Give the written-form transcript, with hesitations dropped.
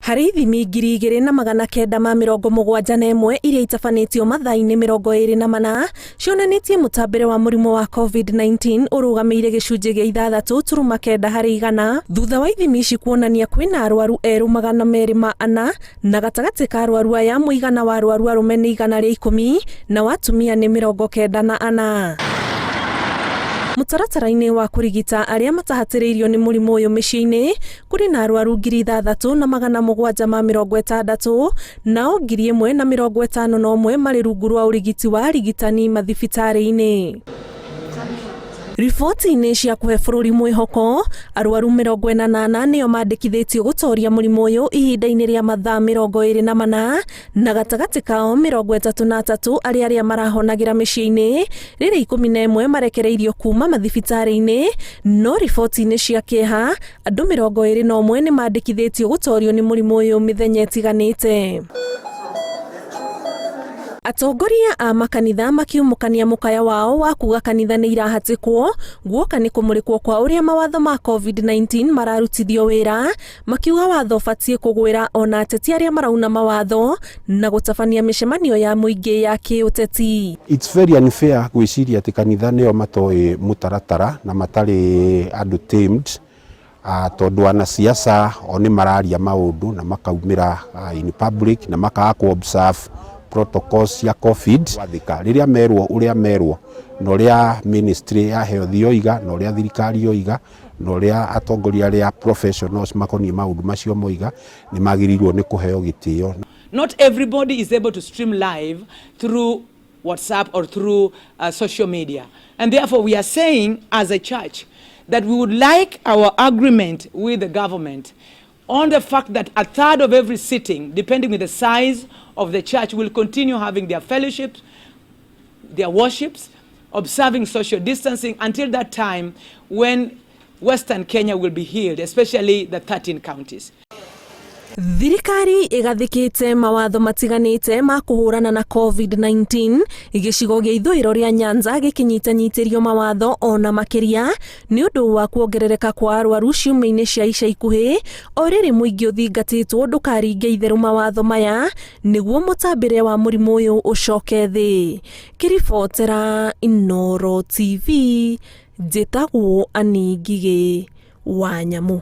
Harĩ ithimi 2971 iria itabanĩtio mathaa-inĩ 24 cionanĩtie mũtambĩre wa mũrimũ wa COVID-19 ũrũgamĩire gĩcunjĩ gĩa 6.9 harĩ igana thutha wa ithimi ici kuonania kwĩna arwaru erũ 204 na gatagatĩ ka arwaru aya mũigana wa arwaru arũme nĩ 110 na wa atumia nĩ 94. Mũtaratara-inĩ wa kũrigita arĩa matahatĩrĩirio nĩ mũrimũ ũyũ mĩciĩ-inĩ kũrĩ na arwaru 6760 nao 1051 marĩ rungu rwa ũrigiti wa arigitani mathibitarĩ-inĩ. Riboti-inĩ cia kũhe bũrũri mwĩhoko, arwaru 48 nĩo mandĩkithĩtio gũtoria mũrimũ ũyũ ihinda-inĩ rĩa mathaa 24 na gatagatĩ kao 33 arĩ arĩa marahonagĩra mĩciĩ-inĩ, rĩrĩa 11 marekereirio kuma mathibitarĩ-inĩ, no riboti-inĩ cia kĩeha, andũ 21 nĩ mandĩkithĩtio gũtorio nĩ mũrimũ ũyũ mĩthenya ĩtiganĩte. Atongoria a makanitha makiumũkania mũkaya wao wa kuga kanitha nĩ irahatĩkwo guoka nĩ kũmũrĩkwo kwa ũrĩa mawatho ma COVID-19 mararutithio wĩra, makiuga watho ũbatiĩ kũgwĩra ona ateti arĩa marauna mawatho na gũtabania mĩcemanio ya mũingĩ ya kĩũteti. It's very unfair gwĩciria atĩ kanitha nĩo matoĩ mũtaratara na matarĩ andũ tamed tondũ anasiasa o nĩ mararia maũndũ na makaumĩra in public na makaga kũ observe protocols cia COVID. Gwathĩka rĩrĩa merwo ũrĩa merwo na ũrĩa ministry ya health yoiga na ũrĩa thirikari yoiga na ũrĩa atongoria arĩa professionals makoniĩ maũndũ macio moiga nĩ magĩrĩirwo nĩ kũheo gĩtĩo. Not everybody is able to stream live through WhatsApp or through social media. And therefore we are saying as a church that we would like our agreement with the government on the fact that a third of every sitting, depending on the size of the church, will continue having their fellowships, their worships, observing social distancing until that time when Western Kenya will be healed, especially the 13 counties. Thirikari ĩgathĩkĩte mawatho matiganĩte ma kũhũrana na COVID-19 gĩcigo gĩa ithũĩro rĩa Nyanza gĩkĩnyitanyitĩrio mawatho ona makĩria nĩ ũndũ wa kuongerereka kwa arwaru ciumia-inĩ cia ica ikuhĩ o rĩrĩ mũingĩ ũthingatĩtwo ndũkaringe itherũ mawatho maya nĩguo mũtambĩre wa mũrimũ ũyũ ũcoke thĩ. Ngĩribotera Inooro TV njĩtagwo Annie Ngigĩ wa Nyamu.